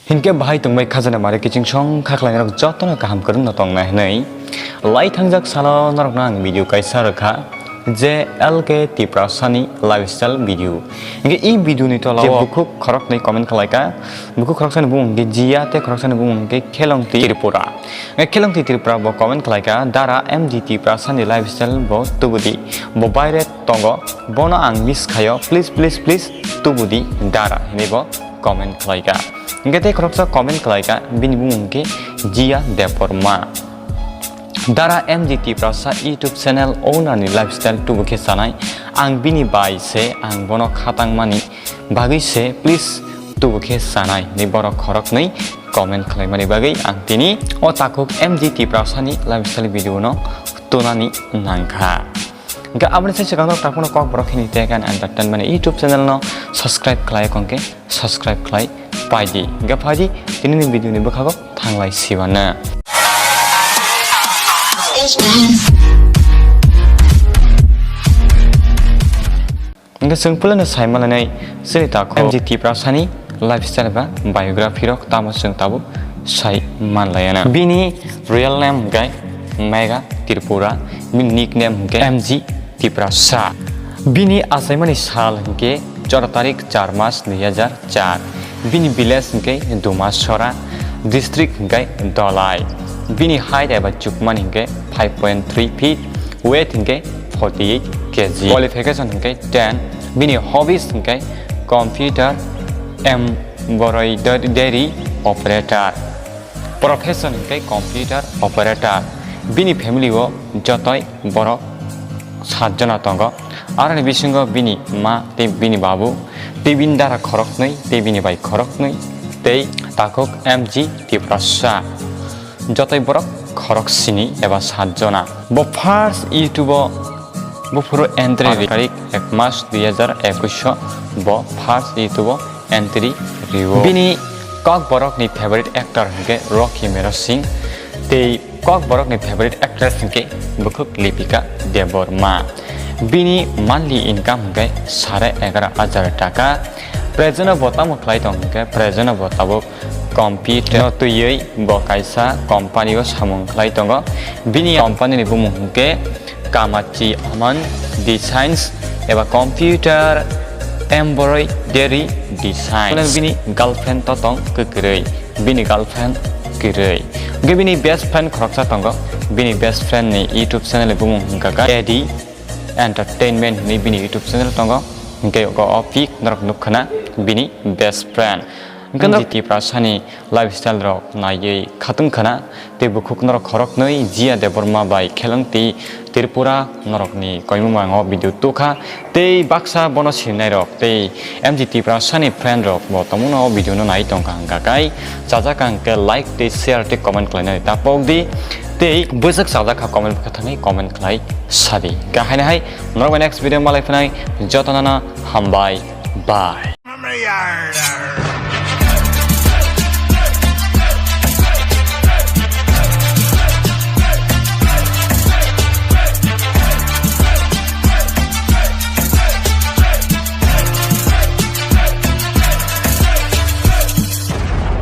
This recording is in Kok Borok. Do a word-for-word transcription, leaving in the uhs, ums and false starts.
Hinkhe bahai tongbai khajana mare kiching song kha khlainai rok jotono kaham kwrwngno tongnai hwnwi lai thangjak salo norokno ang video kaisa rwkha je L K Tiprasani lifestyle video. Hinkhe i video ni tola je bukhuk khoroknwi comment khlaika, bukhuk khoroksani bumung hinkhe Jia tei khoroksani bumung hinkhe Khelongti Tripura. Hinkhe Khelongti Tripura bo comment khlaika, "Dara M G Tiprasani lifestyle bo tubudi, bo baire tongo, bono ang miss khaio, please, please, please, tubudi dara," hinwi bo comment khlaika. Hinkhe tei khoroksa comment khlaika, bini bumung hinkhe Jia Debbarma. Dara M G Tiprasa YouTube channel owner ni lifestyle tubu khe chanai, ang bini bai se, ang bono khatang mani bagwi se, please tubu khe chanai, hinwi borok khoroknwi comment khlaimani bagwi ang tini o takhuk M G Tiprasani lifestyle video no tunani nangkha. Hinkhe aboni sai swkang norok takhukno Kokborok Hindi Tech and Entertainment YouTube channel no subscribe khlai kongkhe subscribe khlai paidi. Hinkhe phaidi tinini video ni bwkhago thanglai sibana. Hinkhe chwng puilano sai manlainai chini takhuk M G Tiprasani lifestyle ba biography rok tamo chwng tabuk sai manlaiana. Bini real name hinkhe Mega Tripura, bini nickname hinkhe M G Tiprasa. Bini achaimani sal hinkhe choro tarik char mas dui hajar char. Bini village hinkhe Dumasora, district hinkhe Dhalai. Bini height eba chukmani hinkhe five point three feet, weight hinkhe forty-eight K G. Qualification hinkhe ten. Bini hobbies hinkhe computer, embroidery operator. Profession hinkhe computer operator. Bini family o jotoi borok sat jona tongo. Aroni bisingo bini ma tei bini babu tei bini dara khoroknwi tei bini bai khoroknwi tei takhuk M G Tiprasa. Jotoi borok khorok sini eba sat jona. Bo first YouTube o buphuru entry ri tarik ek mas dui hajar ekush o bo first YouTube o entry rio. Bini Kokborok ni favorite actor hinkhe Rocky Mero Singh tei Kokborok ni favorite actress hinkhe bukhuk Lipika Debbarma. Bini monthly income hinkhe sare egaro hajar taka. Present o bo tamo khlai tong hinkhe present o bo tabuk computer no twiwi bo kaisa company o samung khlai tongo. Bini company ni bumung hinkhe Kamachi Aman Designs eba computer embroidery design. Bini girlfriend to tong kwrwi, bini girlfriend kwrwi. Hinkhe bini best friend khoroksa tongo, bini best friend ni YouTube channel ni bumung hinkha kha A D Entertainment hinwi bini YouTube channel tongo. Hinkhe o pic norok nukha na bini best friend. Hinkhe norok Tiprasani lifestyle rok naiwi khatung khana tei bukhuk norok khoroknwi Jia Debbarma bai Khelongti Tripura norokni koimung mango video tukha tei baksa bono sinai rok tei M G Tiprasani friend rok bo tomono o video no nai tongkha hwnkha kai chajak ang khe like tei share tei comment khlainani tapok di tei bwswk chajak kha comment bwkha thangwi comment khlai sadi. Hinkhe haino hai norok bai next video malai phinai jotono no hambai, bye.